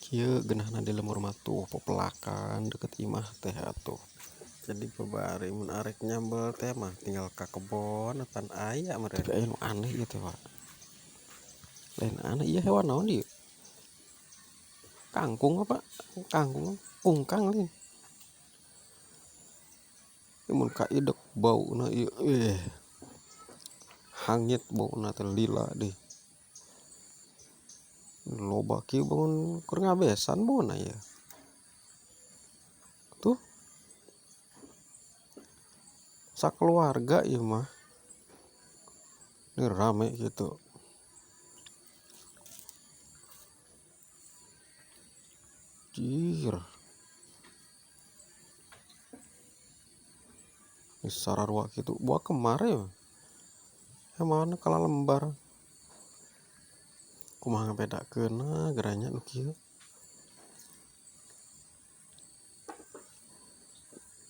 Kieu geunahna di lembur mah tuh pepelakan deket imah teh atuh. Jadi babari mun arek nyambel teh mah tinggal ka kebon pan aya meureun. Tapi aya nu aneh ieu teh, Pak. Lain aneh ieu hewan naon ieu? Kangkung apa? Kangkung, kungkang lain. Mun kaidek bauna ieu hangit bauna teh lila deh. Loba kieu bangun keur ngabesan bauna ieu. Tuh. Sakeluarga ieu mah. Ini rame gitu. Jir. Ini sararua kitu buah kemar ya. Mana kala lembar. Kumaha ngabedakeunna geranya nu kieu.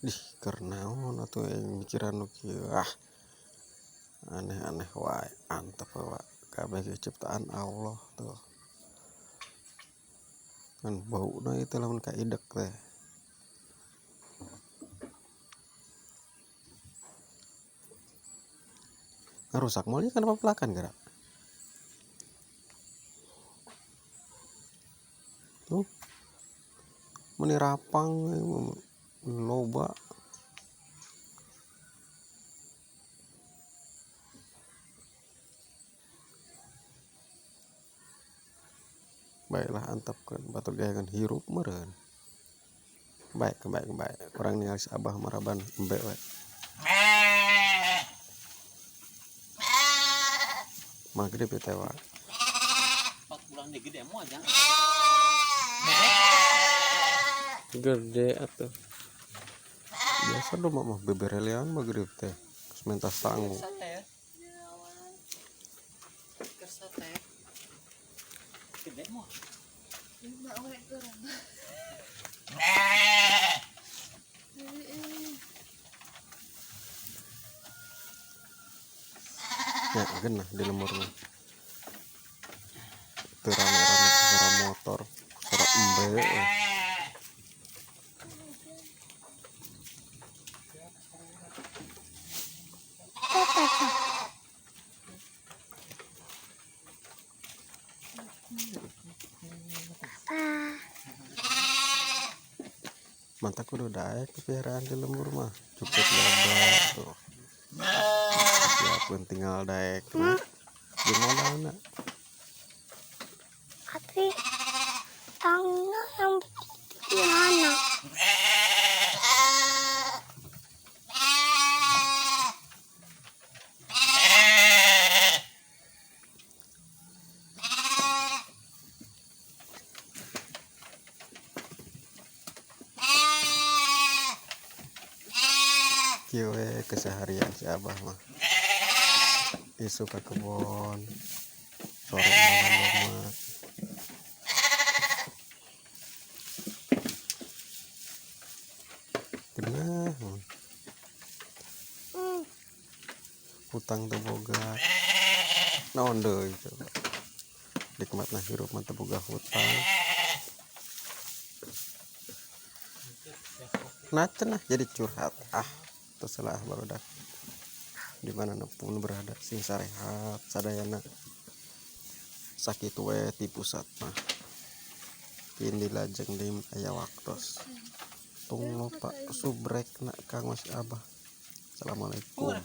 Dih keur naon atuh aing mikiran nu kieu ah. Aneh-aneh wae antep we kabeh ge ciptaan Allah tuh. Ngan bauna ieu teh lamun kaidek teh. Ngarusak moal ieu kana pepelakan geura. Tuh. Meuni rapang loba. Baiklah antepkeun batur ge hayang hirup meureun. Baik baik baik urang ningali si Abah maraban embe we. Magrib ieu teh, Wak. 4 bulan deui gede moal jang. Gede atuh. Biasa domba mah beberelean magrib teh. Geus menta sangu. Gede moal. Ya, geunah di lembur mah. Teu rame-rame suara motor, suara embe. Mantap kudu daek piaraan di lembur mah cukup loba tuh. Siapun tinggal daek mah. Jeung modalna. Tapi tangga yang gimana? Kieu we keseharian si Abah mah. Isuk ka kebon, sore maraban domba. Geunah. Hutang teu boga. Naon deui coba. Nikmatna hirup mah teu boga hutang. Nah cenah jadi curhat ah. Terserah barudak di mana pun berada sing sarehat sadayana sakitu we ti pusat mah kini lajeng deui aya waktos tung lupa subrek na Kang Mas Abah. Assalamualaikum.